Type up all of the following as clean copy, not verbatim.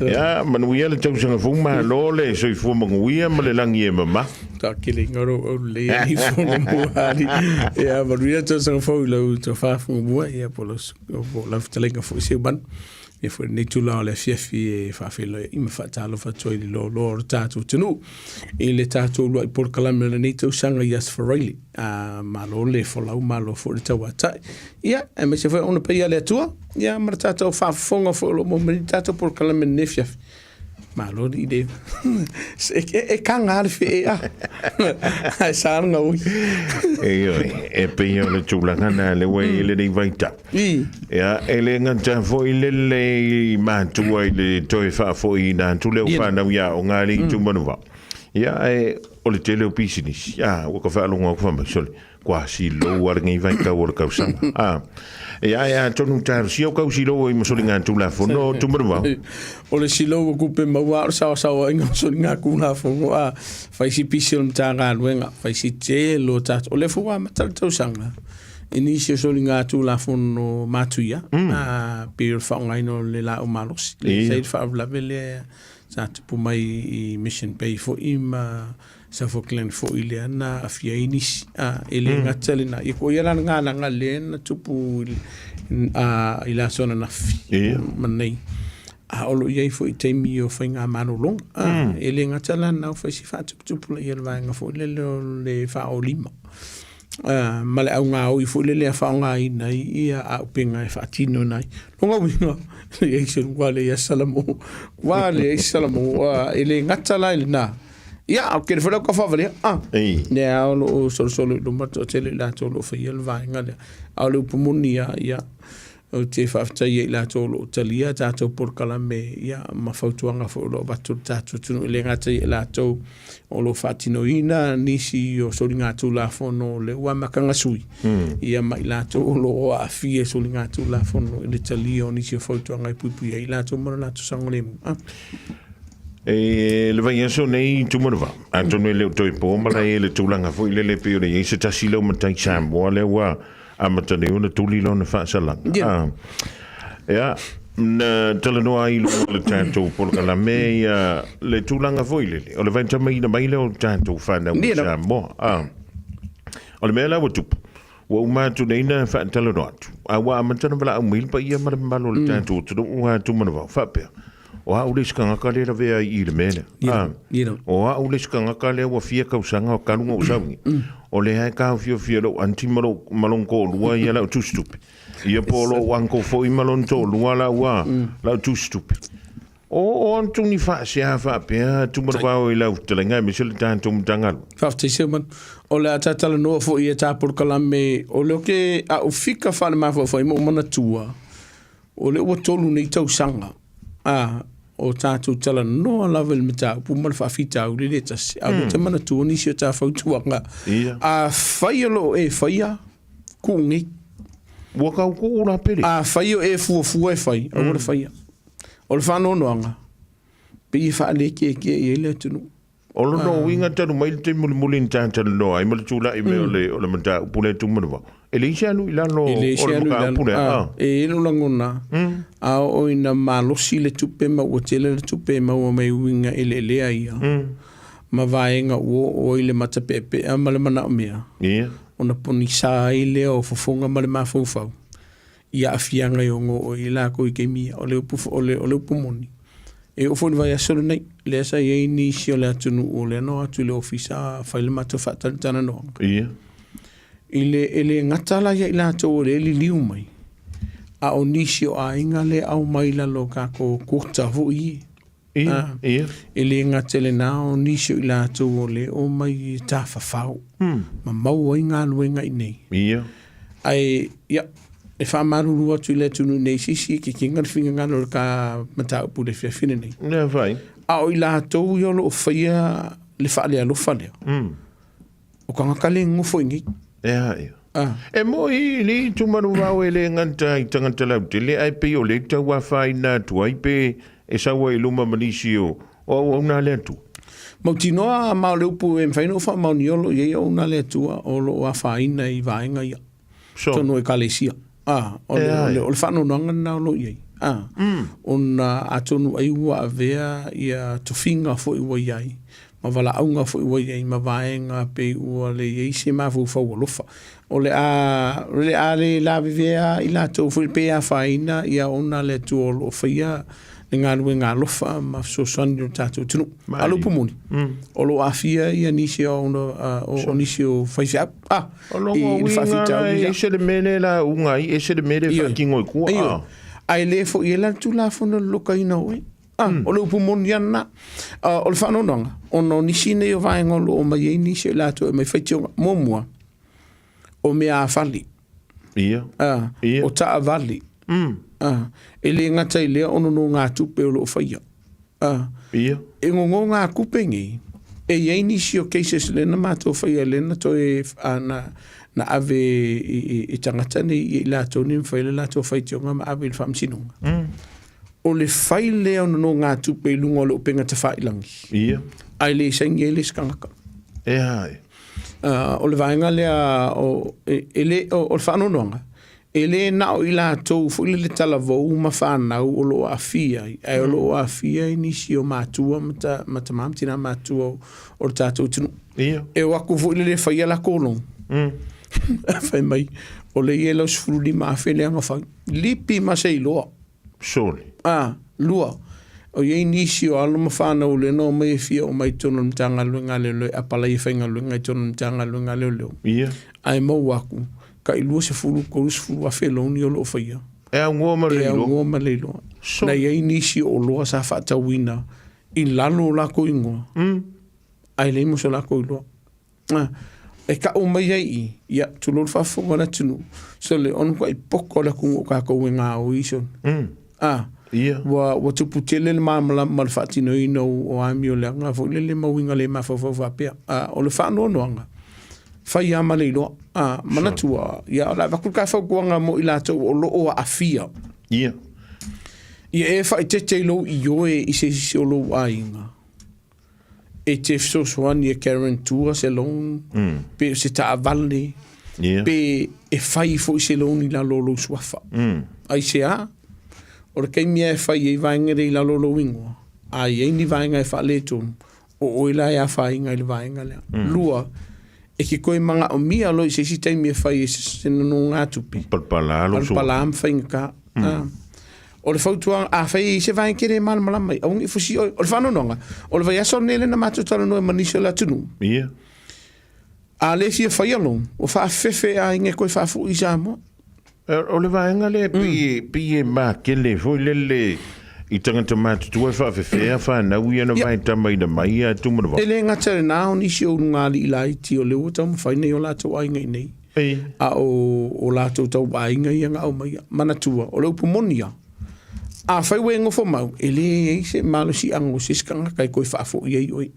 Ia, manuia le tausaga fou, malo le soifua manuia ma le lagi e mama. Taakele inga ro au le ni fonga mua ali. Ia, manuia le tausaga fou i lau tofa fonga mua, ia po lau, po lau fetalaiga foi Seumanu. Ia foi lenei tulaga o le afiafi e faafeiloai ma faatalofa atu ai i le loaloa o le tatou atunuu i le tatou uluai polokalame o lenei tausaga i Aso Faraile. Malo le folau, malo foi le tauatai. Ia, aemaise foi ona paia le Atua, ia ma le tatou faafofoga foi o lo o maua mai le tatou polokalame i lenei afiafi. Malo le ile. E kaga le fee a. Ae sa le gaui. Ioe, e pei o le tulaga na le ua i lenei vaitau. Ia, e le gata foi le lelei matua i le toe faafoiina atu lea o fanau i aoga a le itumanu. Ia, ae o le tele o pisinisi, a, ua ka faalogo atu fai mai, sole, kua silou a lenei vaitau o le tausaga. A, ia, ae atonu talosia o kau silou ai ma soligatulafono o Tumanuvao. O le silou o kupe maua o le saosaoaiga o soligatulafono a fai si pisi o le Matagaluega, fai si tele o tatou. O lea foi ua amata le tausaga i nisi o soligatulafono matuia, a, pei o le faaaogaina o le laau malosi. Lea sa i le faalavelave lea sa tupu mai i Mission Bay foi ma Suffolk foi lea na aafia ai nisi. A, e le gata lena, ia ko ia la le galaga lea na tupu i le aso ananafi ma nei. A o lo o i ai foi i taimi o faigamalologa. A, e le gata la lena, ua fai si faatuputupulaia o le vaega foi lele o le faaolima. Ma le augaoi foi lele a faaaogaina ai ia auupega e faatino ai. Lona uiga, leai se ua leai Salamo, ua leai Salamo, e le gata la i lena. Ia, ou te le foi lau taufaavalia. Ah, lea o lo o solosolo i luma le toatele i latou o lo o faia le vaega lea. A o le upu moni lava, ia, ou te faafetai ai i latou o lo o talia a tatou polokalame, ia, ma fautuaga foi o lo o avatu i le tatou atunuu. E le gata ia i latou o lo o faatinoina nisi o soligatulafono o lea ua amataga sui, ia ma i latou o lo o aafia i soligatulafono i le talia o nisi o fautuaga e puipuia ai i latou ma lo latou saogalemu. Ah. E le vaiaso nei Tumanuvao, atonu e le o toe po ma la e le tulaga foi lele pei ona i ai se tasi leo matai Samoa lea ua amata nei ona tuli lona faasalaga. Ah, ia, na talanoa ai i luga o le tatou polokalame ia le tulaga foi lele, o le vaitamaina mai lea o tatou fanau i Samoa. Ah, o le mea la ua tupu, ua uma atu nei na faatalanoa atu, a ua amata ona valaau mai le paia ma le mamalu o le tatou atunuu a Tumanuvao, faapea, O au le isi tagata lea e lavea ai i le mea lea. Ah, o au le isi tagata lea ua fia tausaga o talu ona ou sauni. O lea e taofiofia e lou aunty ma lou, ma lona toalua ia lau tusitupe. Ia po o lou uncle foi ma lona toalua lau, ah, lau tusitupe. O o atu ni faasea faapea Tumanuvao i lau fetalaiga aemaise le tatou Matagaluega. Faafetai Seuman. O le a ta talanoa foi i ta polokalame o lea ou te a ou fika faale-mafaufau ma ou manatua, O lea ua tolu nei tausaga a o tatou talanoa lava i le mataupu ma le faafitauli le tasi. A o lea ou te manatua nisi o ta fautuaga. Afai o lo o e faia, tuu nei. Ua tau tuu la pele. Afai o e fuafua e fai, aua le faia. O le faanoanoaga, pei e faalekeke i ai le atunuu. O lona uiga talu mai le taimi mulimuli na talanoa ai ma le tulai mai o le o le mataupu lea Tumanuvao, e leai se alu i lalo o le mataupu lea. E i ai lou lagona, a oo ina malosi le tupe ma ua tele le tupe e maua mai uiga eleelea ia, ma vaega ua oo ai le matapeapea ma le manaomia, ona ponisa ai lea o fofoga ma le mafaufau i aafiaga e ono oo i ai latou i taimi ia. O le upu, o le, o le upu moni, e oo foi i le vaiaso lenei, lea sa i ai nisi o le atunuu o lea na o atu i le ofisa fai le matou faatalatalanoaga. I le, e le gata la ia i latou o lea e liliu mai, a o nisi o aiga lea e aumai i lalo o tatou quota foi ia. E le gata i lena, o nisi o i latou o lea e omai e tafafao ma maua ai galuega i inei. Ae, ia, e faamalulu atu i le atunuu nei, se isi e kekega le finagalo o le ta mataupu i le afiafi lenei. A o i latou ia o lo o faia le faalealofa lea, O tagata le nofo i nei. Ea, ia. Ah. E moi le Tumanuvao e le gata i tagata lautele, ae pei o lea e tau afaina atu ai pe e sau ai i luma ma nisi o o auauna a le Atua. Mautinoa ma o le upu e mafai ona ou faamaonia o lo o i ai auauna a le Atua o lo o afaina i vaega ia. So. Totonu o Ekalesia. Ah, o le, o le, o le faanoanoaga lena o lo o i ai. Ona atonu ai ua avea ia tofiga foi ua i ai, ma valaauga foi ua i ai, ma vaega pei ua le i ai se mafaufau alofa. O le a, o le a le lavevea i latou foi pe afaina ia ona le Atua o lo o faia le galuega alofa ma fesoasoani i lo tatou atunuu. A o le upu moni, o lo o aafia ia nisi o, o nisi o faifeau. Ah, O lona uiga la, e ese le mea lea e lauga ai, ese le mea lea e faatino i tua. Ioe. Ae le foi ai la le Tulafono i le lokaina o oe. Ah, o le upu moni lava lena. Ah, o le faanoanoaga, ona o nisi nei o vaega o lo o omai ai nisi o i latou e aumai faitioga. Muamua, o meaafali. Ia. Ah, Ia. o taavale. Ah, e le gata i lea o nonogatupe o lo o faia. Ah, Ia. E nonogatupe nei, e i ai nisi o cases lea na matou faia lea na toe a, na, na ave i, i, i tagata nei i latou nei ma fai le latou faitioga ma ave i le faamasinoga. O le fai lea o nonogatupe i luga o le upega tafailagi. Ia. Ae le saini ai le isi tagata. E a e. O le vaega lea o, e, e le, o, o le faanoanoaga, e le na o i latou foi lele talavou ma fanau o lo o aafia ai, ae o lo o aafia ai nisi o matua ma, ta, ma tamā ma tinā matua o, o le tatou atunuu. Ia. E o atu foi lele e faia lakou loan. Fai mai, o le ia lau 15,000 lea na fai. Lipi ma se iloa. Sole. A, lua, o i ai nisi o alo ma fanau lea na omai e fia omai i totonu o le Matagaluega a Leoleo e apalai e faigaluega i totonu o le Matagaluega a Leoleo. Ia. Ae maua atu, tai 20, 30 afe loan o lo o faia. E aunoa ma le E iloa. aunoa ma le iloa. Sole. Na i ai nisi o oloa sa faatauina i lalo o lakou igoa, ae leai ma so lakou iloa. E kau mai ai i, ia, tulou le faafofoga a le atunuu, sole, ona matuai poto le atunuu o tatou e gaoi, sole. A, Ia. ua, ua tupu tele le malamalama ma le faatinoina o, o amioleaga foi lele ma uiga le mafaufau faapea. A, o le faanoanoaga, fai lava ma le iloa. A, manatua, ia, o le a avatu le ta fautuaga mo i latou o lo o aafia. Ia. Ia e faaeteete i lou ioe i se isi o lou aiga. E te fesoasoani e guarantor se loan, pe o se taavale, pe e fai foi se loan i lalo o lou suafa. Aisea? O le taimi lava e fai ai vaega lea i lalo o lou igoa, a i ai ni vaega e faaletonu, o oe la e afaina i le vaega lea. Lua, e te toe manaomia loa i se isi taimi e fai ai se nonogatupe. Palapala lou suafa. Palapala ma faigata. O le fautuaga, afai e i ai se vaega e te le malamalama ai, aua ne i fusi oe. O le faanoanoaga, o le vaiaso lenei lea na matou talanoa ai ma nisi o le atunuu. Ia. A le fia faia loan, ua faafefefe aiga e toe faafoi i Samoa. O le vaega lea pei, pei e makele foi lele i tagata matutua e faafefea fanau ia na vaetamaina mai ia Tumanavao. E le gata i lena, o nisi o ulugalii laiti o lea ua taumafai nei o latou aiga i inei. A o o latou tauaiga ia na aumaia. Manatua, o le upu moni ia, afai ua e nofo mau, e leai se malosiaga o se isi tagata e toe faafoi ai oe.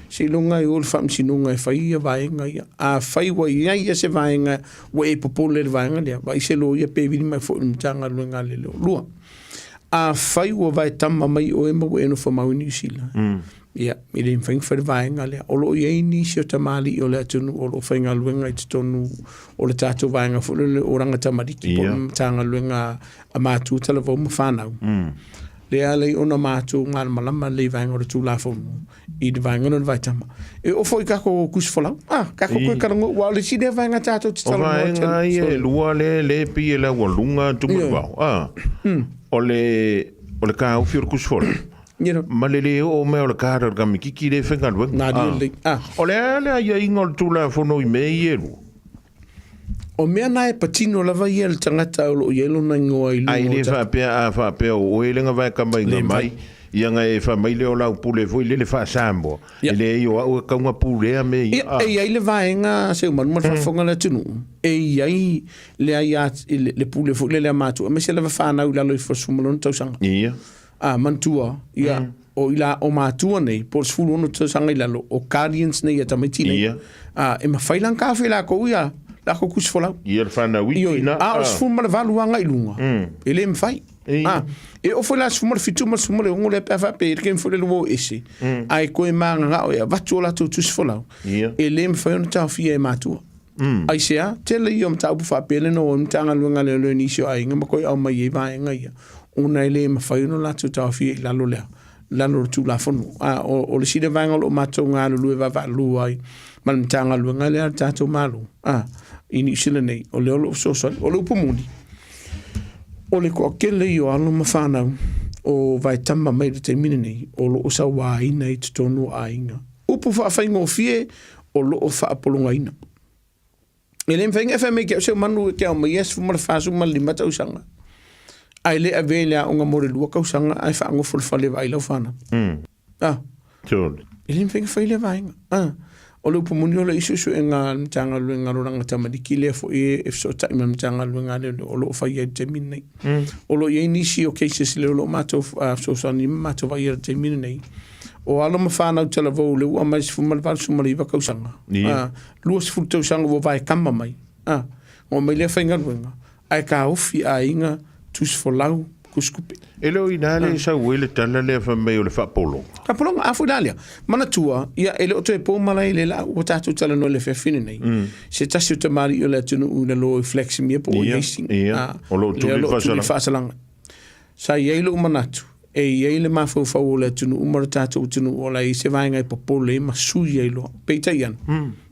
Seiloga e o le faamasinoga e fai ia vaega ia. Afai ua i ai ia se vaega ua e popole i le vaega lea, vaai se loia pe vili mai foi i le Matagaluega a Leoleo. Lua, afai ua vaetama mai oe ma ua e nofo mau i Niu Sila, Ia, e le mafai ona fai le vaega lea. O lo o i ai nisi o tamalii o le atunuu o lo o faigaluega i totonu o le tatou vaega foi lele o Oranga Tamariki po o le Matagaluega a Matua Talavou ma Fanau. Lea ala ai ona matou malamalama lelei i vaega o le Tulafono i le vaega lea o le vaetama. E oo foi i tatou tusi folau, a, tatou toe talanoa, aua o le isi lea vaega tatou te O talanoa tele. vaega ia e lua lea lea e pei e laualuga Tumanavao, a, o le o le taofi o le tusi folau. Ma le lē oo mai o le kara o le kamititi lē faigaluega. Nā ria lelei. Ah. O le a le aiaiga o le Tulafono i mea ia e lua? O mea na e patino lava ia le tagata o lo o i ai lona igoa i luga Ai o le tatou. faapea a faapea o oe le na vaekamaiga mai, ia na e fai mai lea o lau pule foi lele faa-Samoa, e leai o au e kau na pulea mea ia. Ia, e i ai le vaega Seumanu ma le faafofoga a le atunuu, e i ai le aia, le pule foi lele a matua, aemaise lava fanau i lalo ifo o le 16 tausaga. Ia. A, manatua, ia, o ila, o matua nei, po o le 16 tausaga i lalo, o guardians nei a tamaiti nei. Ia. A, e mafai la ona taofi e latou ia latou tusi folau. Ia le whanau iti Ioe, na. a o le 18 agai i luga, e le mafai. Ia. A, e oo foi la 17 ma le 16 lea pe a faapea e le taimi foi lea ua o ese, ae toe mananao e avatu o latou tusi folau, Ia. e le mafai ona taofia e matua. Aisea? Tele ia o mataupu faapea le na o ai Matagaluega a Leoleo i nisi o aiga ma toe aumai ai vaega ia. ona e le mafai ona latou taofia i lalo lea, lalo o le Tulafono. A, o, o le isi lea vaega o lo o matou galulue vaavaalua ai ma le Matagaluega lea a le tatou Malo, a, i Niu Sila nei, o lea o lo o fesoasoani. O le upu moni, o le toatele ia o alo ma fanau o vaetama mai i le taimi lenei, o lo o sauaina i totonu o aiga. Upu faafaigofie, o lo o faapologaina. E le mafai ona e fai mai ke au se manu e te ao mai ia 14, 15 tausaga. Ae le avea i le aoga mo le 2 tausaga ae faanofo i le fale e vaai lau fanau. Ah. Totally. E le mafai ona fai lea vaega. Ah. O le upu moni o le suesuega a le Matagaluega o Lolanga Tamariki lea foi e fesootai ma le Matagaluega a Leoleo o lo o fai ai i le taimi lenei. O lo o i ai nisi o cases lea o lo o matou fesoasoani ma matou vaaia i le taimi lenei. O alo ma fanau talavou lea ua aumai i le 18, 19 tausaga. Ia. 20 tausaga ua vaekama mai, a, ona omai lea faigaluega, ae taofi aiga, tusi folau, tusitupe. E le o ina le sau ai le tala lea fai mai o le faapologa. Faapologa, a foi la lea, manatua, ia e le o toe po malae i le lau ua tatou talanoa i le afiafi lenei, se tasi o tamalii o le atunuu i lalo i Flaxmere po o i Hastings, a, o lo o tuli le faasalaga. Sa i ai lou manatu, e i ai le mafaufau o le atunuu ma le tatou atunuu o la e i ai se vaega e popole ai ma sui ai loa. Peitai ane,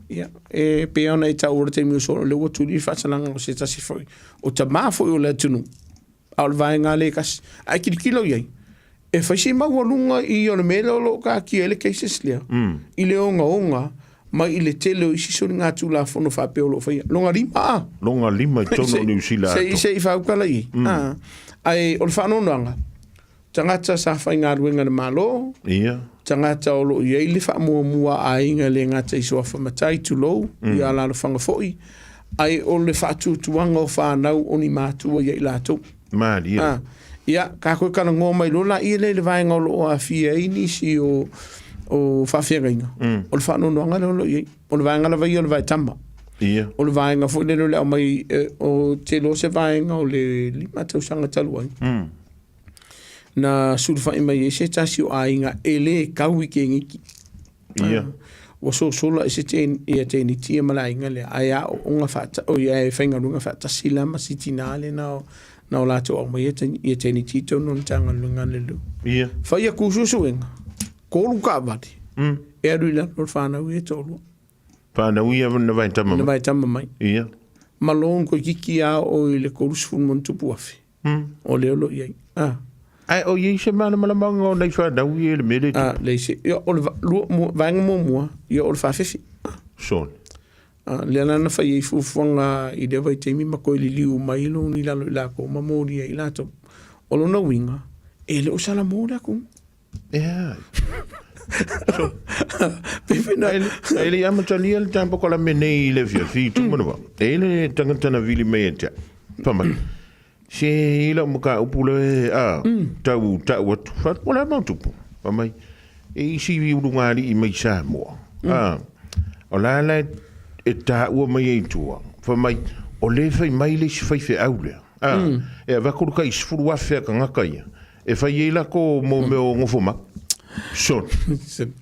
ia, e pei ona e taua i le taimi ua sola, o lea ua tuli le faasalaga o se tasi foi o tama foi o le atunuu, a o le vaega lea e tasi. Ae tilotilo i ai, e fai si maualuga i o le mea lea o lo o taatia ai le cases lea, i le ogaoga mai i le tele o isi soligatulafono faapea o lo o faia. Loga lima a? Loga lima i totonu o Niu Sila atoa. Se i faautala i ai. Ae o le faanoanoaga, tagata sa faigaluega i le Malo, Ia. tagata o lo o i ai le faamuamua a aiga e le gata i suafa matai, tulou, ia alalafaga foi, ae o le faatuatuaga o fanau o ni matua ia i latou. Malie. Ah, ia, ka koe talanoa mai loa laia lea i le vaega o lo o aafia ai nisi o, o faafeagaiga. O le faanoanoaga lea o lo o i ai. O le vaega lava ia o le vaetama. Ia. O le vaega foi lele o le aumai, o te iloa se vaega o le 5 tausaga talu ai. Na sulufai mai ai se tasi o aiga e le kau i keniki. Ia. Ua sosola i se ia teniti ia ma le aiga lea, ae aooga faata, o ia e faigaluega faatasi la ma si tinā lea na o, na o latou aumaia ia teniti i totonu o le Matagaluega a le Leoleo. Ia. Fai aku suesuega, tolu taavale, e alu i lalo o le fanau ia e toalua. Fanau ia na vaetama mai. Na vaetama mai. Ia. Ma loan toeitiiti lava oo i le 30 ma ona tupu afe. O lea o lo o i ai. Ah. Ae o i ai se malamalamaaga o nai fanau ia i le mea lea e tupu? Ah, leai se. Ia, o le lua, mua, vaega muamua, ia o le faafefe. Sole. Ah, lea la na fai ai fuafuaga i lea vaitaimi ma toe liliu mai loan i lalo i latou ma molia ai latou. O lona uiga, e le o salamo le atunuu. Ea. So, e le i amatalia le tatou polokalame nei i le afiafi i Tumanawa, e i le tagata na vili mai ia te au, fai mai, se i lau mataupu lea a, tau tau atu, fai atu, o le a mau tupu? Fai mai, e isi ulugalii mai Samoa, a, o la la e taua mai ai i tua, fai mai, o lea e fai mai le isi faifeau lea, a, e avatu le tai 10,000 a tagata ia, E fai ai lako mo mea o nofo ma. Son.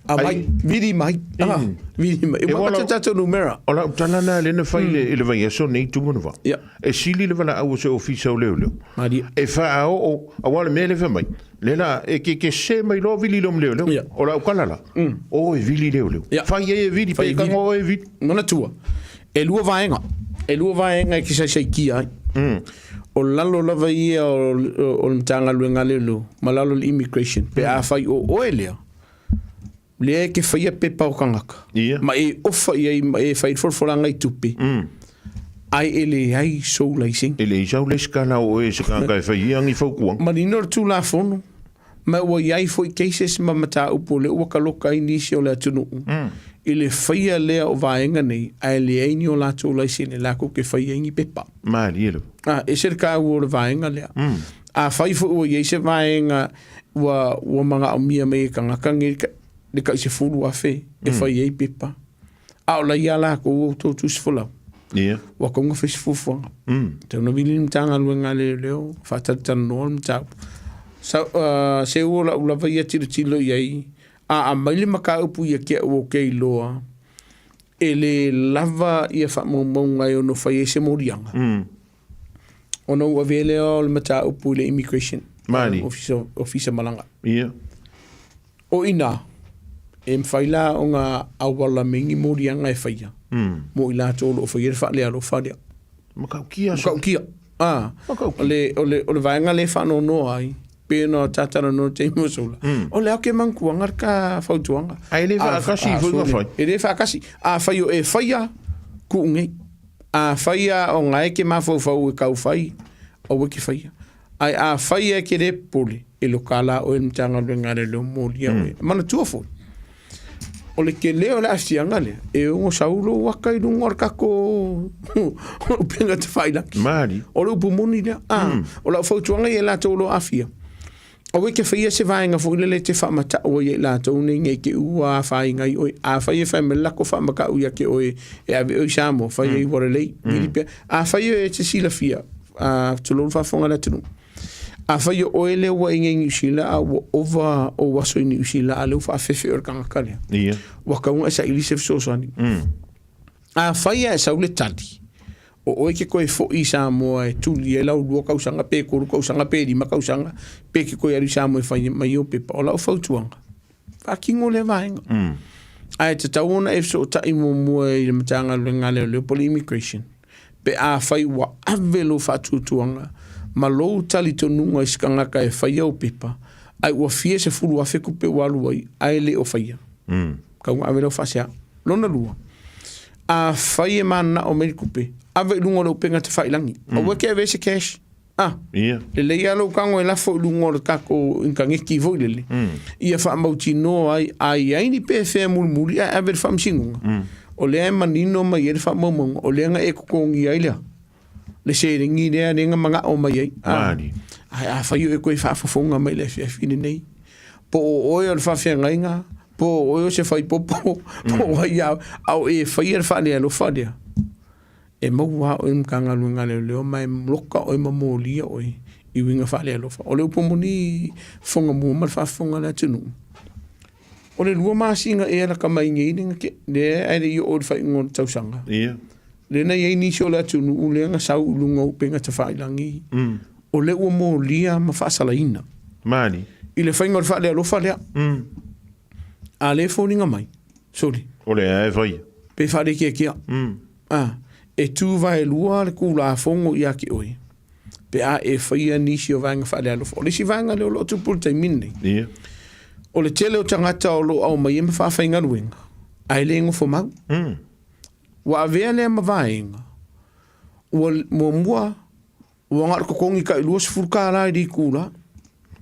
Aumai, vili mai. Ah, vili mai. E ua te tatou numera. O lau tala na lea na fai i le vaiaso nei Tumanava. E sili le valaau o se ofisa o leoleo. Maria. E faaoo, aua o le mea lea fai mai, lea la, e ke ke se mai loa vili loa ma leoleo. O lau tala la, o e vili leoleo. Fai ai e vili, pe tago oe e vili. Manatua, E lua vaega. E lua vaega e te saisaitia ai. O lalo lava ia o, o le Matagaluega a Leoleo ma lalo o le Immigration, pe afai o oe lea, lea e te faia pepa o tagata, Ia. ma e ofa i ai ma e fai le folafolaga i tupe, ae e leai sou laisene. E leai sau lesitala o oe e se tagata e fai ia ni fautuaga. Manino le Tulafono, Ma ua i ai foi cases ma mataupu o lea ua kaloka ai nisi o le atunuu i le faia lea o vaega nei ae leai ni o latou laisene latou te faia ai ni pepa. Malie lava. A, ese le taua o le vaega lea. Afai foi ua i ai se vaega ua, ua manaomia mai e tagata nei le tai 10,000 e fai ai pepa, A o laia lakou o outou tusi folau. Ia. Ua tatau ona fai se fuafuaga. Tatau ona vili le Matagaluega a Leoleo, faatalatalanoa le mataupu. Sa, uh, seu o lau lava ia tilotilo i ai, a aumai le mataupu ia te au ou te iloa, e le lava ia faamaumauga e ono fai ai se moliaga. Ona ou avea lea o le mataupu i le immigration. Mani. Ofisa, ofisa malaga. Ia. O ina, e mawhai la o ngā awala me ngi morianga e whaia. Mo i latou o lo o faia le faalealofa lea. Matautia. Matautia. Ah, Matautia. o le, o le, o le vaega lea e faanoanoa ai, pei ona talanoa i le taimi ua sola, o le ao ke mankuaga le ka fautuaga. Ae le faakasi foi na fai. E le faakasi. Afai o e faia, kuu nei. Afai a o nga e ke mafaufau e kau fai, aua e ke faia. Ae afai e ke le popole, e loka la oe i le Matagaluega a Leoleo molia oe. Manatua foi, o le tele o le aafiaga lea, e ono sau lou aka i luga o le tatou upega tafailagi. Mali. O le upu moni lea. Ah, O lau fautuaga ia i latou o lo o aafia, aua e te faia se vaega foi lele e te faamatau ai ia i latou nei nei te i ua afaina ai oe. Afai e fai mai le lako faamatau ia te oe e ave oe i Samoa, fai ai ua lelei, vili pea. Afai e te silafia, tulou le faafofoga a le atunuu, Afai o oe lea ua i nei Niu Sila a ua ova ou aso i Niu Sila a lea ua faafefe oe e le tagata lea. Ia. Ua tatau ona e saili se fesoasoani. Afai a e sau le tali, o oe ke toe foi i Samoa e tuli ai lau 2 tausaga pe 3 tausaga pe 5 tausaga pe ke toe alu i Samoa e fai mai ou pepa, o lau fautuaga, faatino lea vaega. Ae tatau ona e fesootai muamua i le Matagaluega a Leoleo po o le Immigration pe afai ua ave lou faatuatuaga ma lou talitonuga i se tagata e fai au pepa, ae ua fia 10,000 tupe ua alu ai ae le o faia. Tau na ave lau faasea. Lona lua, afai e mananao mai le tupe, ave i luga o le upega tafailagi. Aua e te ave ai se cash. Ah, Ia. lelei lava lou tago e lafo i luga o le tatou initaneti foi lele, ia faamautinoa ai a i ai ni pefea mulimuli ae ave i le faamasinoga, o lea e manino mai ai le faamaumauga, o lea na e totogia ai le a? Le seleni lea lea na manao mai ai. Ah, Malie. ae afai o e toe faafofoga mai i le afiafi lenei, po o oe o le faafeagaiga, po o oe o se faipopo, po o ai lava, a o e faia le faalealofa lea, E maua lava oe i le Matagaluega a Leoleo ma e loka oe ma molia oe i uiga faalealofa. O le upu moni fofoga mua ma le faafofoga a le atunuu, o le 2 masina ea lata mai nei lea na tea, lea ae le i oo i le faaiuga o le tausaga. Ia. Lea na i ai nisi o le atunuu lea na sau i luga o upega tafailagi, o lea ua molia ma faasalaina. Mali. I le faiga o le faalealofa lea. A lea e foliga mai, sole. O lea e faia. Pe faalekeakea. A, e tū vaelua le Tulafono ia te oe, pe a e faia nisi o vaega faalealofa. O le isi vaega lea o lo o tupu i le taimi lenei, Ia. o le tele o tagata o lo o aumai ai ma faafaigaluega, ae le nofomau. Ua avea lea ma vaega, ua muamua, ua na o le totogi tai $20 i le itula.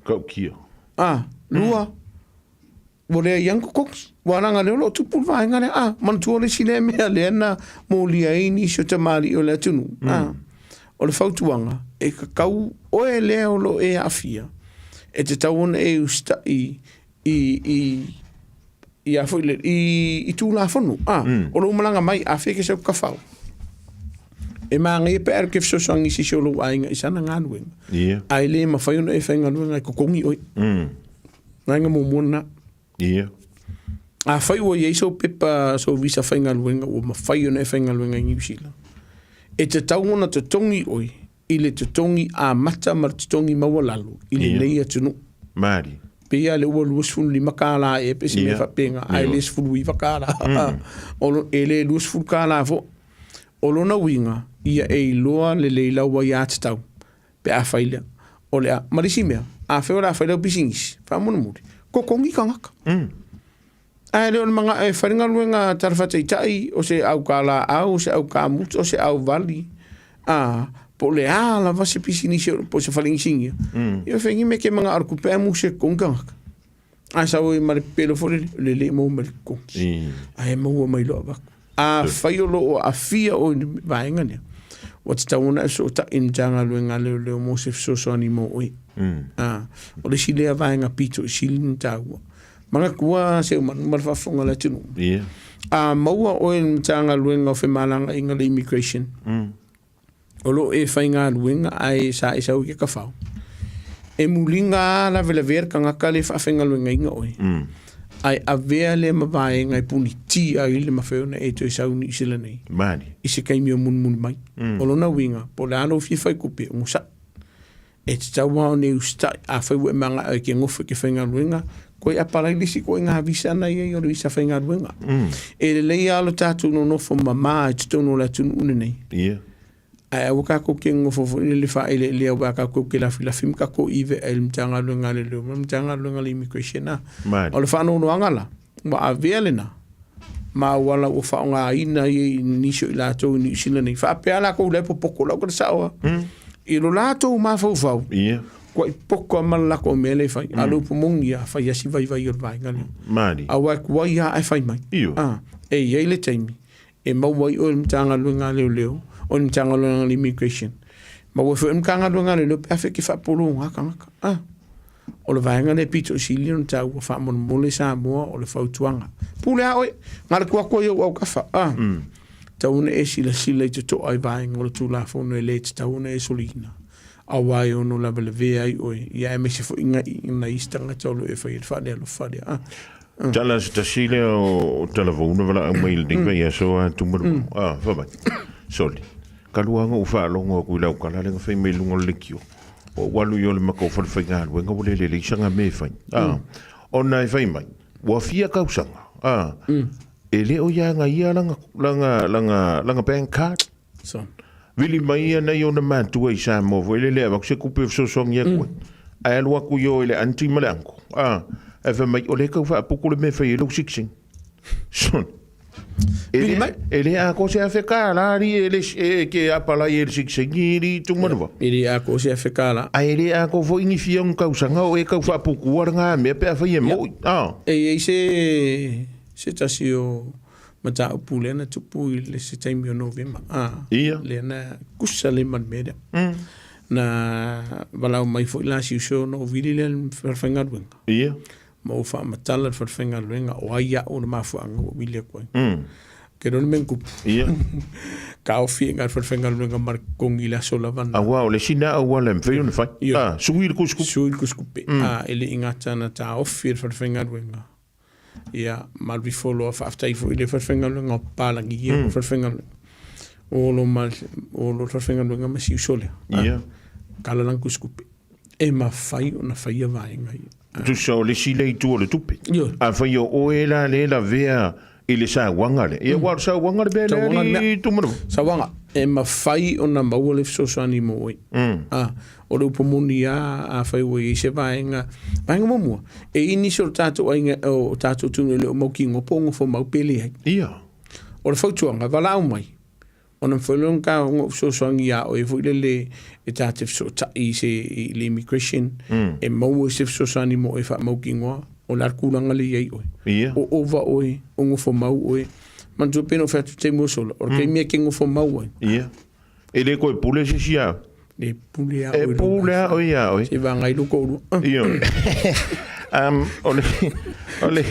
Tautia. A, lua, Ua leai lava ni totogi. Ua leaga lea o lo o tupu le vaega lea. A, manatua le isi lea mea lea na molia ai nisi o tamalii o le atunuu. A, o le fautuaga, e tatau oe lea o lo o e aafia, e tatau ona e usitai i, i, i a foi le, i, i Tulafono. A, o lou malaga mai, afea e te sau tafao. E manaia pe a alu e te fesoasoani i se isi o lou aiga i sana galuega. Ia. Ae le mafai ona e faigaluega e totogi oe. Vaega muamua lena. Ia. Afai ua i ai sou pepa, sou visa faigaluega ua mafai ona e faigaluega i Niu Sila, e tatau ona totogi oe i le totogi amata ma le totogi maualalo i lenei atunuu. Malie. Pei lava lea ua $25 ea pe se mea faapena, ae le $19. E le $20 foi. O lona uiga, ia e iloa lelei lau aiatatau pe a fai lea. O le a, ma le isi mea, afai o le a fai lau pisinisi, faamolemole, totogi tagata. Ae le o le manao e fai le galuega tala faataitai, o se aukalaau, o se aukamuta, o se auvali, a, po o le a lava se pisinisi, po o se fale inisinia, ia e fai ni mea e te manao i le tupe ae musu e totogi tagata. Ae sau ai ma le pepelo foi lele, o le le maua mai le totogi. Ae maua mai loa avatu. Afai o lo o aafia oe i le vaega lea, ua tatau ona e fesootai i le Matagaluega a Leoleo mo se fesoasoani mo oe. O le isi lea vaega pito i sili ona taua. Manatua Seumanu ma le faafofoga a le atunuu. A maua oe i le Matagaluega o Femalagaaiga le Immigration, o lo o e faigaluega ae sa e sau i ke kafao, e muliga lava lavelavea le tagata lea e faafaigaluegaina oe, ae avea lea ma vaega e punitia ai le mafai ona e toe sau i Niu Sila nei Mali. i se taimi o mulimuli mai. O lona uiga, po o le a lou fia fai tupe, onosai. E tatau lava ona e usitai, afai ua e mana'o e te nofo e te faigaluega, toe apalai le isi ituaiga visa na i ai o le visa faigaluega. E lelei lava lo tatou nonofo mama i totonu o le atunuu lenei. Ae aua tatou te nonofo foi lele faaeleelea aua tatou te lafilafi ma tatou ivea i le Matagaluega a Leoleo ma le Matagaluega a le Immigration. O le faanoanoaga la, ua avea lena ma auala ua faaaogaina ai e nisi o i latou i Niu Sila nei. Faapea latou la e popoto lau tala sao lava. I lo latou mafaufau, ua i poto lava ma le latou mea lea e fai. A o le upu moni lava, fai lava si vaivai o le vaega lea. Aua e tuai lava ae fai mai. E i ai le taimi e maua ai oe i le Matagaluega a Leoleo, o le Matagaluega a le Immigration, maua ai foi e le Matagaluega a Leoleo pe afai e te faapologa tagata. O le vaega lea e pito sili ona taua faamolemole Samoa o le fautuaga. Pule a oe, na o le tuu atu ai i ou autafa. Ah. Tatau ona e silasila i totoa i vaega o le Tulafono e le tatau ona e soliina, aua e ono lavelavea ai oe, ia aemaise foi nai isi tagata o lo o e faia le faalealofa lea. Ah. Tala se tasi lea o talavou na valaau mai i lenei vaiaso a Tumalemau. Ah, fai mai. Soli. Talu lava ona ou faalogo atu i lau tala lea na fai mai i luga o le leitio. Ua ou alu i o i le matou falefaigaluega ua le lelei sana mea e fai. Ah, ona e fai mai, ua fia tausaga, ah, e le o ia na ia lana, lana, lana, lana bank card. So. Vili mai ia nai ona matua i Samoa foi lele e avatu se tupe e fesoasoani atu ai. Ae alu atu i o i le aunty ma le uncle. Ah, ae fai mai, o lea e tau faaputu le mea e fai ai lou sikisingi. Son. E Vili le, mai. e le atoa se $1,000 alii e le, e ke apalai e le sikisingi i li Tumanuva. E le atoa se $1,000. Ae le atoa foi ni fia o ni tausaga o e tau faaputua lena mea pe afai e moi. Ah. E i ai se, se tasi o mataupu lea na tupu i le se taimi o Novema. Ah. Ia. Lea na kusa le ma le mea lea. Na valaau mai foi la si uso ona ou vili lea i le falefaigaluega. Ia. Ma ou faamatala le falefaigaluega o ai au le mafuaaga ua vili atu ai. Ke iloa le mea na tupu. Ia. Taofi ai le falefaigaluega ma le totogi i le aso lava lena. Aua o le isi lena auala e mafai ona fai. Ia. Ah, sui le tusitupe. Sui le tusitupe. Ah, e le i gata na taofi e le falefaigaluega. Ia, ma alu ifo loa, faafetai foi i le falefaigaluega o papalagi ia mm. falefaigaluega. O lo ma o lo falefaigaluega ma si uso lea. Ia. Kala lana tusitupe. E mafai ona faia vaega ia. Tusa o le isi lea itu o le tupe. Ioe. Afai o oe la lea e lavea i le sauaga lea, ia aua o le sauaga le mea lea Sauaga le mea. i Tumanava. Sauaga, e mafai ona maua le fesoasoani mo oe. A, o le upu moni lava, afai ua i ai se vaega, vaega muamua, e i ai nisi o le tatou aiga, o tatou atunuu e le o mautinoa po o nofomau pe leai. Ia. O le fautuaga, valaau mai, Ona mafai loa ona ou fesoasoani ia oe foi lele e ta te fesootai i se i le immigration e maua se fesoasoani mo oe faamautinoa o le a le tulaga lea i ai oe. Ia. O ova oe, o nofo mau oe. Manatua pei ona ou fai atu i le taimi ua sola, o le taimi e te nofo mau ai. Ia. E le toe pule se isi ia oe. E pule a oe. E pule a oe ia oe. Se vagai lou toalua. Ioe. O le, o le,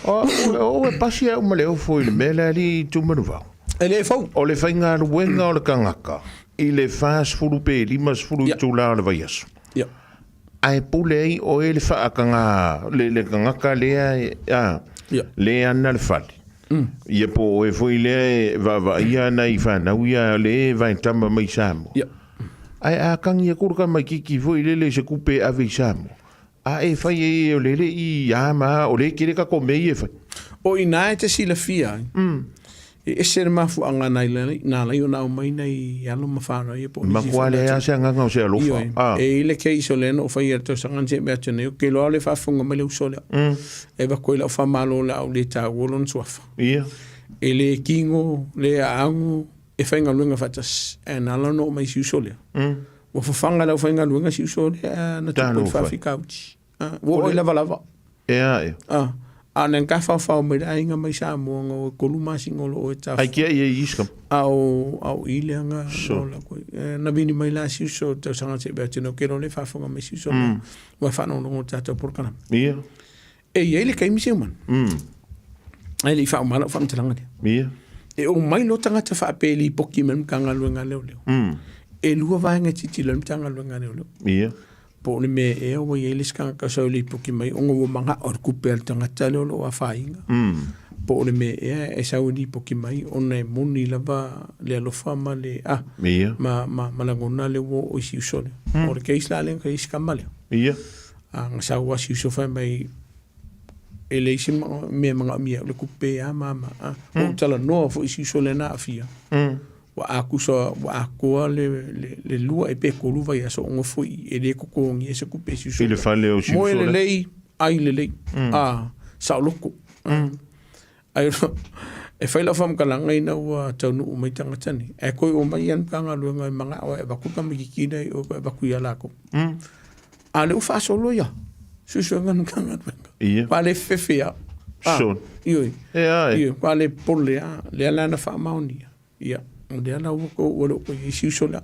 o, o, e pasi au ma le ofo i le mea lea alii Tumanuvao. E le fou. O le faigaluega o le tagata i le 40 pe 50 itula o le vaiaso. Ia. Ae pule ai oe le faataga, le, le tagata lea, a, Ia. le ana le fale. Ia po o oe foi lea e vaavaaia nai fanau ia le e vaetama mai Samoa. Ia. Ae a tagi atu le tamaititi foi lele i se tupe e ave i Samoa, a e fai ai e o le le i a ma a, o lea e tele tatou mea ia e fai. O i ina e te silafia ai, e ese le mafuaaga na ala ai ona aumai nai alo ma fanau ia po o nisi foi Matua leai lava se agaga o se alofa. Ioe, e i ai le case o lea na ou faia i le tausaga na seʻe atu nei, ou te iloa o lea e faafofoga mai le uso lea. E avatu ai lau faamalo o le a ou le taua lona suafa. Ia. E le kino, le aano, e faigaluega faatasi. Ae na ala ona oo mai i si uso lea. Ua fafaga e le aufaigaluega si uso lea na tupu ai le faafitauli. Ua oo i lavalava. E a ea. A na ka whawhao mai le aiga mai Samoa nga o e kolu masina o lo o e taf. Ai kia ia i iska. A o, a o i lea nga so. La koe. Na vini mai la si uso tausaga te bea tino kero le whawhanga mai si uso. Ua whanongongo tātou porokalama. Ia. E i ai le kaimi se umana. Ai le i whaumala o whaamatalanga lea. Ia. E o mai lo tangata whaapeli poki me Matagaluega leo leo. E lua vaega titilo le Matagaluega leo leo. Ia. Po o le mea ea ua i ai le isi tagata sa lipoki mai ona ua mana'o i le tupe a le tagata lea o lo o afaina. Po o le mea ea e sau e lipoti mai ona e moni lava le alofa ma le a ma ma ma lagona lea ua oo i si uso lea. O le case la lea na fai ai si tama lea. A na sau lava si uso fai mai e leai se mea e manaomia e au le tupe a ma ma a. Ua ou talanoa foi i si uso lea na aafia. Ua akusa ua atoa le le le lua ea pe tolu vaiaso o nofo i i e le totogia se tupe i si uso I le fale o si Moe uso lea. lelei, ai lelei. A, saoloto. Ai e fai lau faamatalaga ina ua taunuu mai tagata nei, ae toe omai lava le Matagaluega e manao e avatu le tamaitiiti lea i o e avatu ia latou. A o lea ua faasolo ia suesuega a le Matagaluega. Ua le fefe lava. Sure. Ioe. E a e. Ioe, ua le popole lava. Lea la na faamaonia. Ia, o lea la ua tou ua le o toe i ai si uso lea.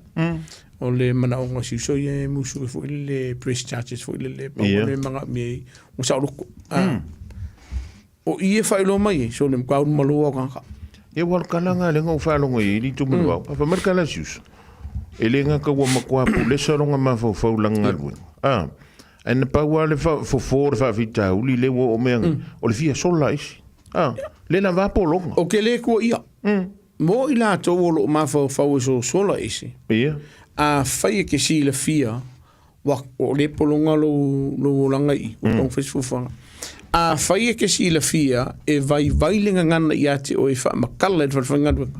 O le manaoga o si uso ia e musu ai foi lele press charges foi lele pau le manaomia ai ua saoloto. O i e faailoa mai ai, so le matua ulu malo lava o tagata. Ia ua kalaga lea na ou faalogo i ai i Tumanuvao. Fa mai le kala si uso. E le gata ua matua pulesa lona mafaufau i lana galuega. A, ae na pau lava le fofo o le faafitauli lea ua oo mai ai, o le fia sola isi. A, le lava pologa. O ke le kua ia. Mo i latou o loo mafaufau e sosola ese. Afai e ke silafia ua o le pologa lou lou olaga i ua taumafai se fuafuaga. Afai e ke silafia e vaivai le gagana ia te oe e faamatala i le falefaigaluega,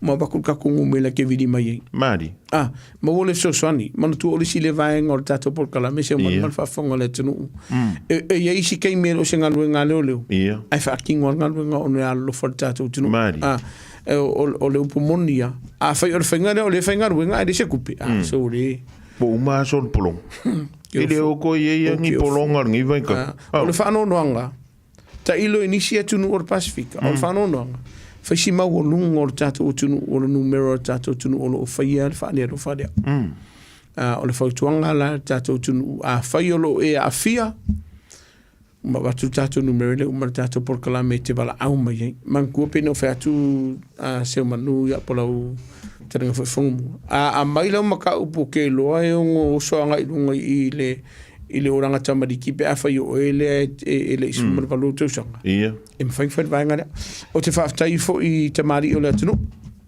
ma avatu le tatou numera e te vili mai ai. Mali. Ah, maua le fesoasoani. Manatua o le isi lea vaega o le tatou polokalame se omai ma le faafofoga a le atunuu. E i ai isi taimi e le o se galuega a leoleo, ae faatino lava le galuega ona e alolofa i le tatou atunuu. Mali. Ah, o le upu moni ia, afai o le faiga lea o lea e faigaluega ae leai se tupe, ah, so le... Po uma aso o le pologa. E le o koe i ai ni pologa o lenei vaitau. O le faanoanoaga, tailo i nisi atunuu o le Pasefika, o le faanoanoaga, fai si maualuga o le tatou atunuu, o le numera o le tatou atunuu o lo o faia le faalealofa lea. O le fautuaga la i le tatou atunuu, afai o lo o e aafia, ma avatu le tatou numera lea uma le tatou polokalame e te valaau mai ai. Manatua pei ona ou fai atu a Seumanu ia po lau talaga foi fono mua. A aumai lau mataupu ou te iloa e ono oso agai i luga i le i le olaga tamaliki pe afai o oe lea e le i 18 ou tausaga. Ia. E mafai ona fai le vaega lea. Ou te faafetai foi i tamalii o le atunuu.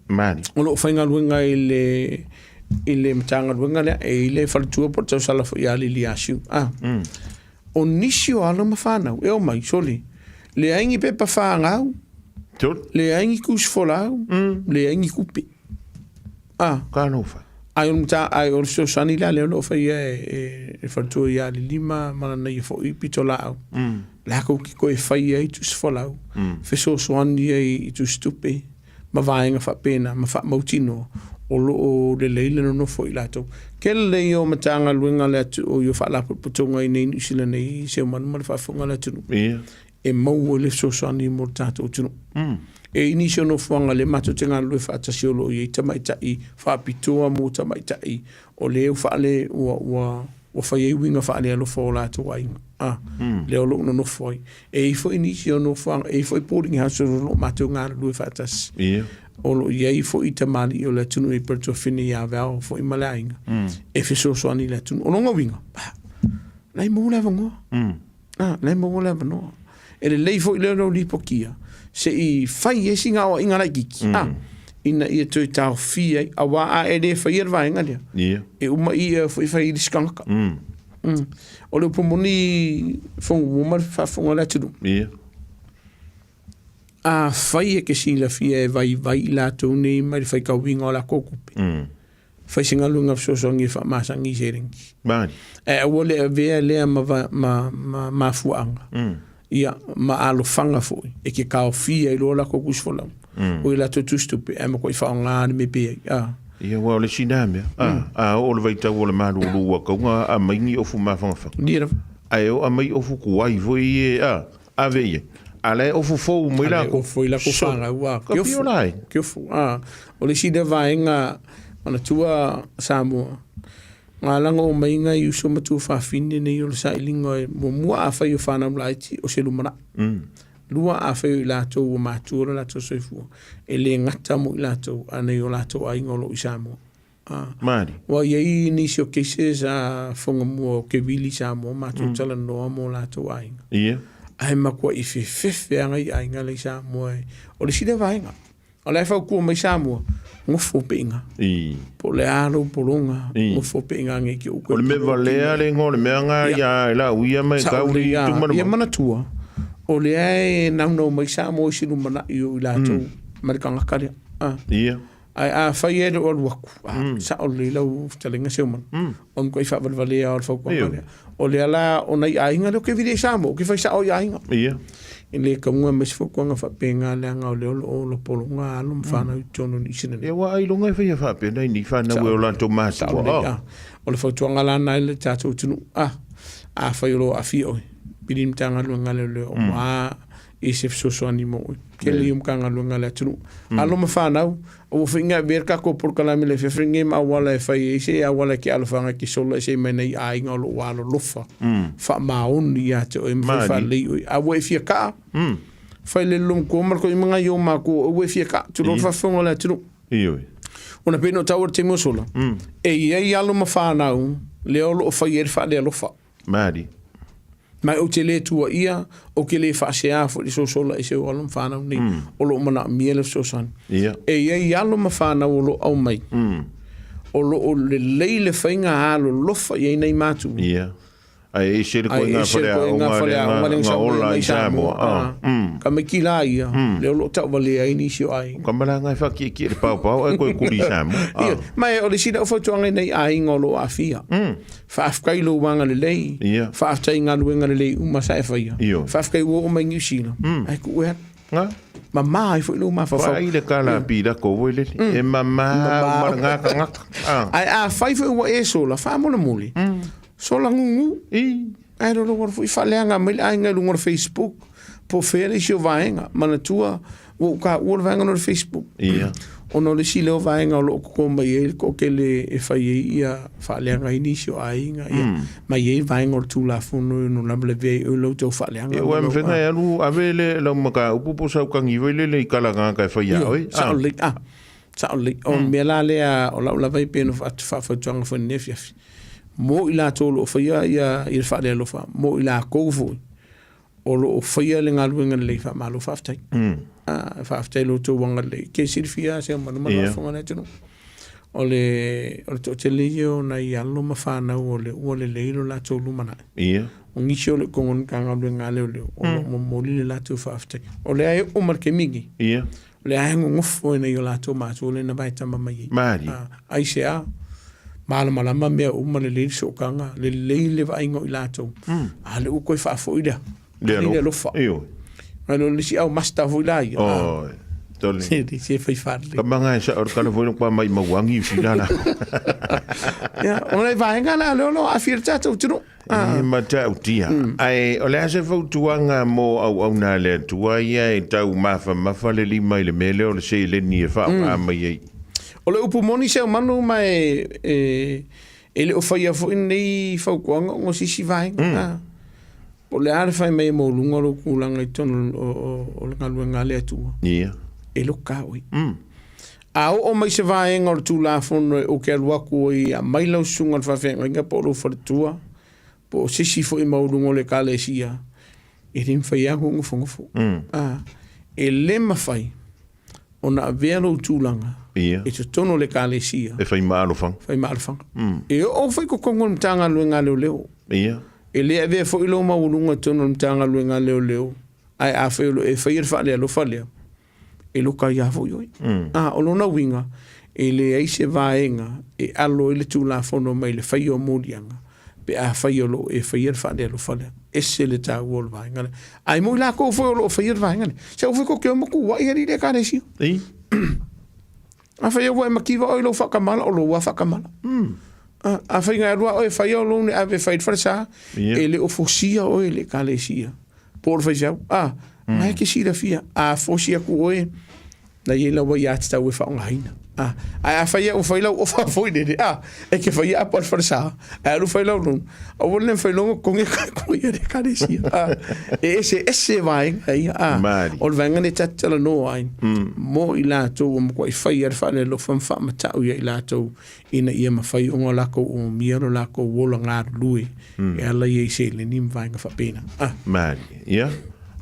Mali. O lo o faigaluega i le i le Matagaluega lea, e i le faletua po o le tausala foi ia Lili Asiu. Ah. O nisi o alo ma fanau e omai, sole, leai ni pepa fanau, leai ni tusi folau, leai ni tupe. Ah. Talofa. Ai o le mata, ai o le fesoasoani la lea o lo o faia e le faletua ia Lili ma lana ia foi pitolaau. Lakou te toe faia ai tusi folau, fesoasoani ai i tusi tupe. ma vaega faapena ma faamautinoa o lo o lelei le nonofo i latou. Tele lelei ia o Matagaluega a le o ia Faalapotopotoga i inei i Niu Sila nei i Seumanu ma le faafofoga a le atunuu e maua ai le fesoasoani mo le tatou atunuu. E i nisi o nofoaga lea matou te galulue faatasi o lo o i ai tamaitai faapitoa mo tamaitai o lea ua faale ua ua ua fai ai uiga faalealofa o latou aiga a lea o lo o nonofo ai. E i ai foi nisi o nofoaga, e i ai foi boarding house o lo o matou galulue faatasi. O lo o i ai foi tamalii o le atunuu i Pertuafine ia Val foi ma le aiga e fesoasoani i le atunuu. O lona uiga, la e maua le avanoa. La e maua le avanoa. E lelei foi lea o lou lipotia se i fai ai sina aoaiga laitiiti, ina ia toe taofia ai, aua a e le faia le vaega lea, e uma i ia foi fai i le isi tagata. O le upu moni Fono ma le faafofoga a le atunuu. Afai e te silafia e vaivai i latou nei mai le faitauina o latou tupe, fai se galuega fesoasoani e faamasani i seleni. Ae aua le avea lea ma, ma, ma mafuaaga. Ia, ma alofaga foi e te taofia ai loa latou tusi folau. O i latou tusi tupe, ae matuai faaaoga le mea e ai. A. Ia, aua o le isi na mea, a, a oo le vaitau o le malulu ua tatau ona aumai ni ofu mafanafana. Ia lava. Ae oo aumai ofu tuai foi ia e, a, ave i ai. A la e ofu fou mai latou. Ofu foi latou fanau, a. Ka pio la ai. Kiofu, a. O le isi lea vaega, manatua Samoa, Ngā langa o mai ngai uso ma tuafafine nei o le sailiga e muamua afai o fanau laiti o se lumanai. Lua afai o i latou ua matua lo latou soifua, e le gata mo i latou a nei o latou aiga o lo o i Samoa. Mali. Ua i ai nisi o cases a Whangamua o Kevili Samoa matou talanoa mo latou aiga. Ae matuai fefefe lava nai aiga la i Samoa e. O le isi lea vaega, o la e fautua mai Samoa, nofo pea i ina. Po o le a lou pologa, nofo pea i ina ne i te i ua O le mea valea le igoa o le mea lena ia e lauia ma e tau i tuma. Ia manatua, o lea e naunau mai Samoa i se lumanai o i latou ma le tagata lea. Ae afai e le o alu atu, sao lelei lau fetalaiga Seumanu, o le matuai faavalevalea lava o le fautuaga lea. O lea la, o nai aiga lea ou te vili ai Samoa, ou te fai sao i aiga. E le taua aumai se fautuaga faapena leaga o lea o lo o ola pologa alo ma fanau i totonu o Niu Sila nei. Ia aua ailoga e faia faapena i ni fanau e o latou matua. Sao lelei. O le fautuaga la lena i le tatou atunuu, afai o lo o aafia oe, pili i le Matagaluega a Leoleo, aua i se fesoasoani mo oe. Tele ia o Matagaluega a le atunuu. Alo ma fanau, aua foi ne i avea le tatou polokalame i le afiafi lenei ma auala e fai ai se auala e te alofaga e te sola ese ai mai nai aiga o lo o alolofa faamaoni ia te oe ma fai faalelei oe. A ua e fia kaa, fai le lolomatua ma le toaimaga i ou matua ua e fia kaa, tulou le faafofoga o le atunuu. Ioe. Ona pei ona ou taua i le taimi ua sola, e i ai alo ma fanau lea o lo o fai ai le faalealofa. Malie. Ma ou te le tuuaia, ou te le faasea foi i le sosola ese o alo ma fanau nei, o lo o manaomia le fesoasoani. E i ai alo ma fanau o lo o aumai, o lo o lelei le faiga alolofa i ai nai matua. Ia. Ae ese le koinga faleaoga lea na ola ai Samoa. Tamaiti la ia, lea o lo o tauvalea ai nisi o aiga. O ka malaga e whakiekie le paopao ae koe kuli i Samoa. Ma o le isi lau fautuaga i nai aiga o lo o aafia. Faafetai i lou agalelei, faafetai i galuega lelei uma sa e faia, faafetai ua oo mai Niu Sila, ae tuu e alu. Mama ai foi lou mafaufau. Vaai le kala pilako foi lele, e mama uma le gatagata. Ae afai foi ua e sola, faamolemole, sola gugu. Ae lou alu foi faaleaga mai le aiga i luga o le Facebook, po o fea le isi o vaega. Manatua, ua ou taua le vaega lea o le Facebook. Ona o le isi lea o vaega o lo o toto mai ai le toatele e fai ai ia faaleaga ai nisi o aiga, ia, ma e i ai vaega o le Tulafono e ono lavelavea ai oe lau tau faaleaga. Ia, ua mafai e alu ave le lau mataupu po o sau tagi foi lele i kalagata e fai ia oe. Sao lelei, sao lelei. O le mea la lea o lau lava e pei ona faafautuaga foi i lenei afiafi, mo i latou o lo o faia ia le faalealofa, mo i latou foi o lo o faia le galuega lelei, faamalo faafetai. Faafetai i lo outou agalelei. Ke silafia se manu ma le faafofoga a le atunuu. O le o le toatele ia o nai alo ma fanau o le ua lelei lo latou lumanai. O nisi o le totonu o le Matagaluega a Leoleo o lo o momoli le latou faafetai. O lea e oo mai le taimi lenei. O lea e nonofo i nai o latou matua lea na vaetama mai ai. Aisea? Malamalama mea uma, lelei le sootaga, lelei le vaaiga o i latou. A lea ua toe faafoi lea. Le alofa. Ae o le isi au master foi la ia. Oi. Tole. Se se fai fale. Ka manga e sa o kala foi kwa mai mauangi i la la. Ia, o le vaega la leo lo afia le tatou atunuu. E matautia. Ae o le a se fautuaga mo auauna a le Atua ia e taumafamafa le lima i le mea lea o le seleni e faaaoga mai ai? O le upu moni Seumanu ma e, e, e le o faia foi lenei fautuaga ona o se isi vaega. Po o le a le fai mai e maualuga lou tulaga i totonu o, o, o le galuega a le Atua. E loka oe. A oo mai se vaega o le Tulafono e ou te alu atu ai e aumai lau susuga i le faafeagaiga po o lou faletua, po o se isi foi maualuga o le Ekalesia, e le mafai lava ona ou nofonofo. E le mafai ona avea lou tulaga i totonu o le Ekalesia e fai ma alofaga. Fai ma alofaga. E oo foi i totonu o le Matagaluega a Leoleo. E le avea foi lou maualuga i totonu o le Matagaluega a Leoleo, ae afai o lo o e faia le faalealofa lea, e loka ai lava foi oe. A, o lona uiga, e leai se vaega e alo ai le Tulafono mai le faia o moliaga pe afai o lo o e faia le faalealofa lea. Ese le taua o le vaega lea. Ae mo i latou foi o lo o faia le vaega lea, se aua foi tou te o ma tuuai alii le Ekalesia. Afai ua e mativa oe i lou faatamala, o lou lava faatamala. Afai na e alu lava oe e fai au lou ne ave e fai i le falesa, e le o fosia oe e le Ekalesia. Po o le faifeau. A, na e te silafia, a fosi atu oe, na i ai lau aiatatau e faaaogaina. A, ae afai au ua fai lau ofa foi lele, a, e ke faia apo a le falesa, ae alu fai lau loan, aua le mafai loa ona totogi e ia le ekalesia. A, e eseese vaega ia, a, Malie. o le vaega lea ta te talanoa ai, mo i latou ua matuai faia le faalealofa ma faamatau ia i latou ina ia mafai ona latou omia lo latou ola galulue e ala ia i seleni ma vaega faapena. A. Malie. Ia,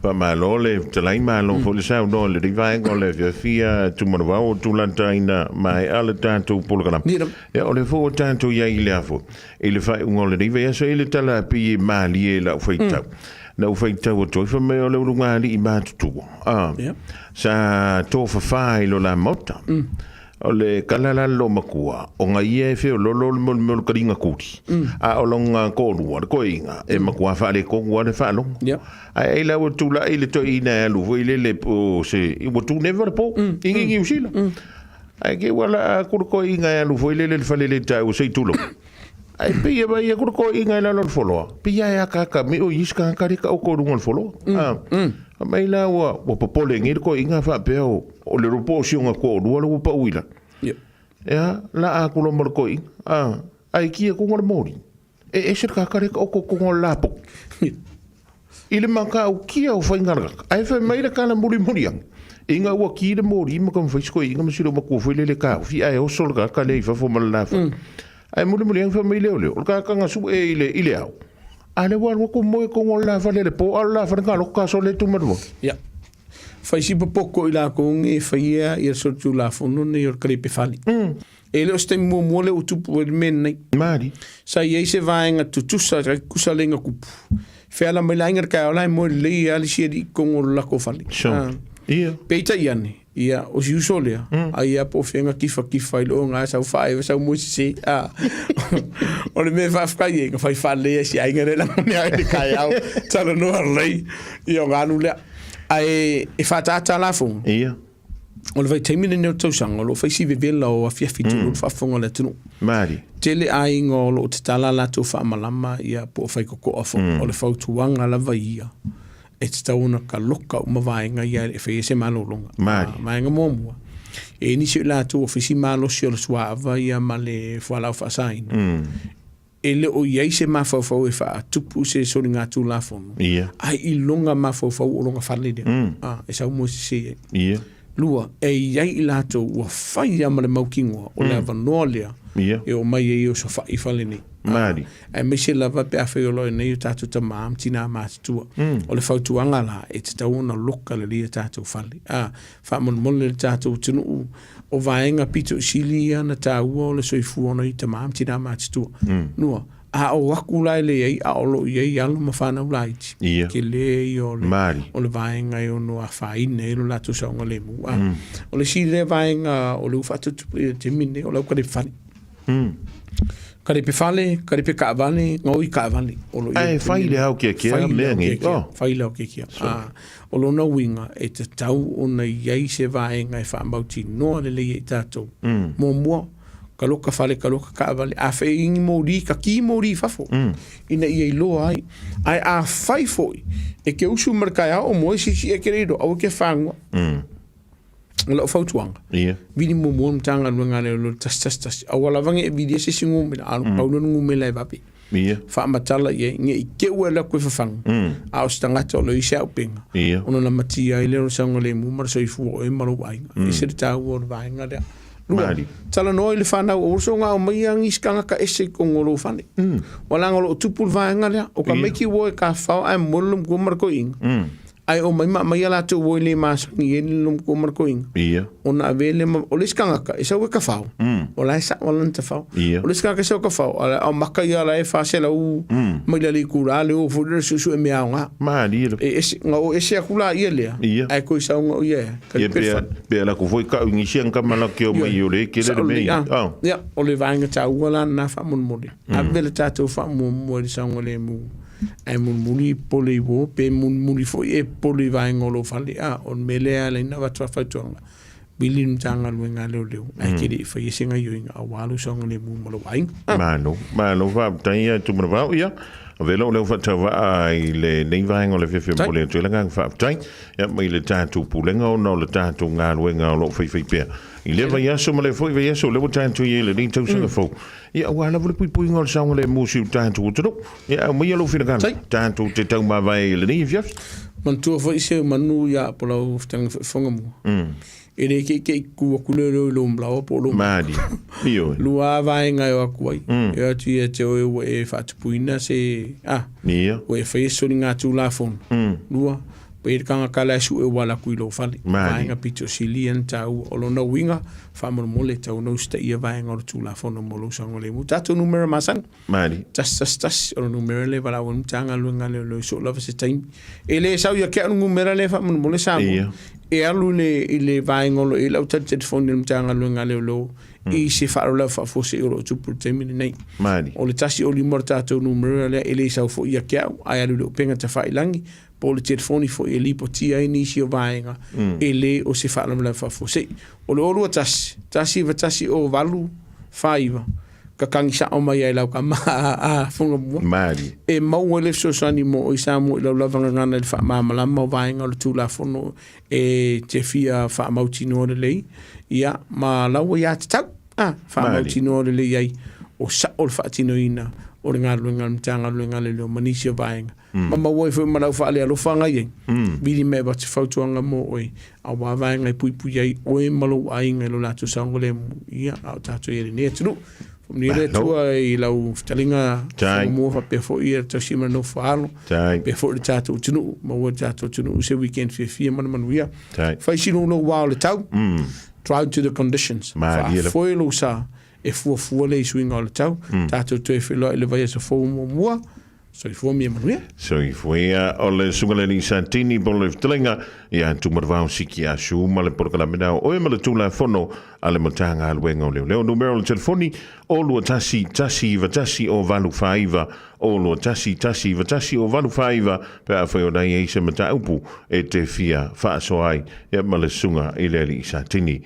faamalo le fetalai, malo foi le saunoa i lenei vaega o le afiafi a Tumanavao o tulataina maea le tatou polokalame. Ia lava. Ia, o lea foi ua tatou i ai i le a foi, i le faaiuga o lenei vaiaso, e i le tala e pei e malie i lau faitau. Na ou faitau atu ai, fai mai o le ulugalii matutua, a, Ia. sa tofafa i lo la maota. O le kala la le loomatua, ona ia e feololo le molimeo le kaliga kuli, a o lona toalua, le toeaina, e matua faaletonu lava le faalogo. Ae ai la ua tulai le toeaina e alu foi lele po o se, ua tuneva le po i Niu Sila. Ae te i ua laa atu le toeaina e alu foi lele i le fale le taua se i tulou. Ae pei e vaai atu le toeaina i lalo o le foloa, pei lava e akaaka mai o i isi tagata lea e taoto i luga o le foloa. Fai mai la ua popole nei le toeaina faapea o le iloa po o si ona toalua lea ua pau i lalo. Ia, laa atu loa ma le toeaina, ae ki atu le moli, e ese le tagata lea e taoto i totonu o le lapoki. I le matautia o faigaluega, ae fai mai le tala mulimuli ane, ina ua ki le moli ma taumafai si toeaina ma si loomatua foi lele e taofi ae oso le tagata lea i fafo ma le lafai. Ae mulimuli ane fai mai lea o lea, o le tagata na sue i le ao, a lea ua alu atu moe i totonu o le lafale i le po, a o le lafale na loka sole atu ma lua. Ia. Fai si popoto i lakou nei e faia ia le solitulafono nei o le kalepe fale. E le o se taimi muamua lea ua tupu ai le mea lenei. Malie. Sa i ai se vaega tutusa, tai tutusa le inga kupu. Feala mai le aiga i le taeao la e moe lelei lava le isi alii i totonu o le latou fale. Sure. Ia. Peitai ane, ia, o si uso lea, ai a po o fea na kifakifa ai loa na sau faaeva sau moe sese. A, o le mea e faafetai ai, na fai faalelei ai si aiga lea lagone ai i le taeao, talanoa lelei, ia ona alu lea. Ae e faaataata lafoga. Ia. O le vaitaimi lenei o le tausaga, o lo o fai si vevela o afiafi tulou le faafofoga a le atunuu. Malie. Tele aiga o lo o tatala a latou faamalama ia po o faitotoa foi. O le fautuaga lava ia, e tatau ona kaloka uma vaega ia e fai ai se malologa. Malie. Vaega muamua, e i ai nisi o i latou ua fai si malosi o le suaava ia ma le fualaau faasaina. E le o i ai se mafaufau e faatupu se soligatulafono, ae i lona mafaufau o lona fale lea, e sau moe sese ai. Lua, e i ai i latou ua fai lava ma le mautinoa o le avanoa lea e oo mai ai e osofai i fale nei. Aemaise lava pe afai o lo o i ai nei o tatou tama ma tina matutua. O le fautuaga la, e tatau ona loka lelei a tatou fale. Faamolemole le tatou atunuu, o vaega pito i sili ia na taua o le soifua ona i tama ma tina matutua. Lua, a o aku la e leai a o lo o i ai alo ma fanau laiti, tele ia o le, o le vaega e ono afaina ai lo latou saogalemu. A, o le isi lea vaega o lea ua faatutupu i le taimi lenei, o le aukalepe fale. Kalepe fale, kalepe taavale, gaoi taavale. O lo o i ai Ae le fai taimi le lenei. haokeakea Fai le mea nei. haokeakea, Oh. fai le haokeakea. A, O lona uiga, e tatau ona i ai se vaega e faamautinoa lelei ai i tatou. Muamua, kaloka fale, kaloka taavale, a fai ni moli, ka ki moli i fafo, ina ia iloa ai. Ae afai foi e ke usu ma le taeao o moe se isi e ke le iloa, aua e ke fanua. O lau fautuaga, vili muamua le Matagaluega a Leoleo i le 111, aua lava ne i vilia se isi numera, a o le pau lea o le numera e vave. Faamatala i ai, ne i te i ua alu atu e fafaga, a o se tagata o lo o i ai se auupega, ona lamatia ai lea o le saogalemu ma le soifua o oe ma lou aiga. E ese le taua o le vaega lea. Lua, talanoa i le fanau, aua le soona aumaia nisi tagata ese i totonu o lou fale. Ua leaga o lo o tupu le vaega lea, o tamaiti ua o e tafafao ae momoli le matua ma le toeaina. Ae omai ma aumai a latou ua e le masani ai le matua ma le toeaina. Ona avea lea ma, o le isi tagata e sau e tafao, o la e sao lava lana tafao. O le isi tagata e sau e tafao, a o maka ia la e 400 maila le itula le o foi lea suesue mea aoga. Malie le. E ese, na o ese atu la ia lea, ae toe sau na o ia ea. Ia pe, pe ala ku foi kau nisi ang kamala ki o mai o le ke le mea ia. Ia, o le vaega taua la lena faamolemole. Ave le tatou faamuamua i le saogalemu. Ae mulimuli e popole i uo, pe mulimuli foi e popole i vaega o lou fale. A, o le mea lea e ala ai ona avatu fautuaga, Vili le Matagaluega a Leoleo ae te le i faia se gaioiga aua lou saogalemu ma lou aiga. Malo, malo faafetai ia Tumanavao. Ia, avea lou leo faatauvaa i lenei vaega o le afiafi e momoli atu ai le agaga faafetai ia mai le tatou Pulega ona o le tatou galuega o lo o faifaipea i lea vaiaso ma lea foi vaiaso o lea ua tatou i ai i lenei tausaga fou. Ia, aua lava le puipuiga o le saogalemu o si o tatou atunuu. Ia, aumaia lou finagalo tatou te taumavae ai i lenei afiafi. Manatua foi se manu ia Polau fetaga foi foga mua. E le keikei ku aku le leo i lou malaoa po o lou Maali. Ioe. Lua vaega e o atu ai. E o atu ia te oe ua e faatupuina se a. Ia. Ua e faia se soliga tulafono. Lua, pe le tagata la e sue ua alu atu i lou fale. Maali. Vaega pito sili ia na taua. O lona uiga, faamolemole e tatau ona usitaia vaega o le tulafono mo lou saogalemu. Tatou numera masani. Maali. 111, o le numera lea e valaau ai le Matagaluega a Leoleo i soo lava se taimi. E le sau ia te au le numera lea faamolemole Samoa. Ia. E alu i le, i le vaega o lo o i ai lau tali telefoni a le Matagaluega a Leoleo i se faalavelave faafuasei o lo o tupu i le taimi lenei. Maali. O le 105 le tatou numera lea, e le sau foi ia te au, ae alu i le upega tafailagi po o le telefoni foi e lipotia ai nisi o vaega e le o se faalavelave faafuasei. O le 021 191 08 49 Kakagi sao mai ai lau tama a Fugamua. Maali. E maua ai le fesoasoani mo oe Samoa i lau lava gagana i le faamalamalama o vaega o le Tulafono e te fia faamautinoa lelei, ia, ma lau aiatatau, a, faamautinoa lelei ai o sao le faatinoina o le galuega a le Matagaluega a Leoleo ma nisi o vaega. Ma maua ai foi ma lau faalealofa na i ai, vili mai avatu fautuaga mo oe, aua vaega e puipui ai oe ma lou aiga i lo latou saogalemu, ia, a o tatou i ai i lenei atunuu. Faamanuia le Atua i lau fetalaiga Solomua faapea foi ia le tausi ma le nofo alo, faapea foi le tatou atunuu, maua le tatou atunuu se weekend fiafia ma le manuia. Fai sili lou ao le tau, try to the conditions, faafoe lou sa e fuafua lea i suiga o le tau, tatou toe feiloai i le vaiaso fou muamua. Soifua ma ia manuia. Soifua ia o le Susuga le Alii Satini po o le Fetalaiga ia Tumarevao Siki Asu ma le polokalame na o oe ma le Tulafono a le Matagaluega o Leoleo. Numera o le telefoni o 21 191 o 849 o 21 191 o 849 pe afai o na i ai se mataupu e te fia faasoa ai ia ma le Susuga i le Alii Satini.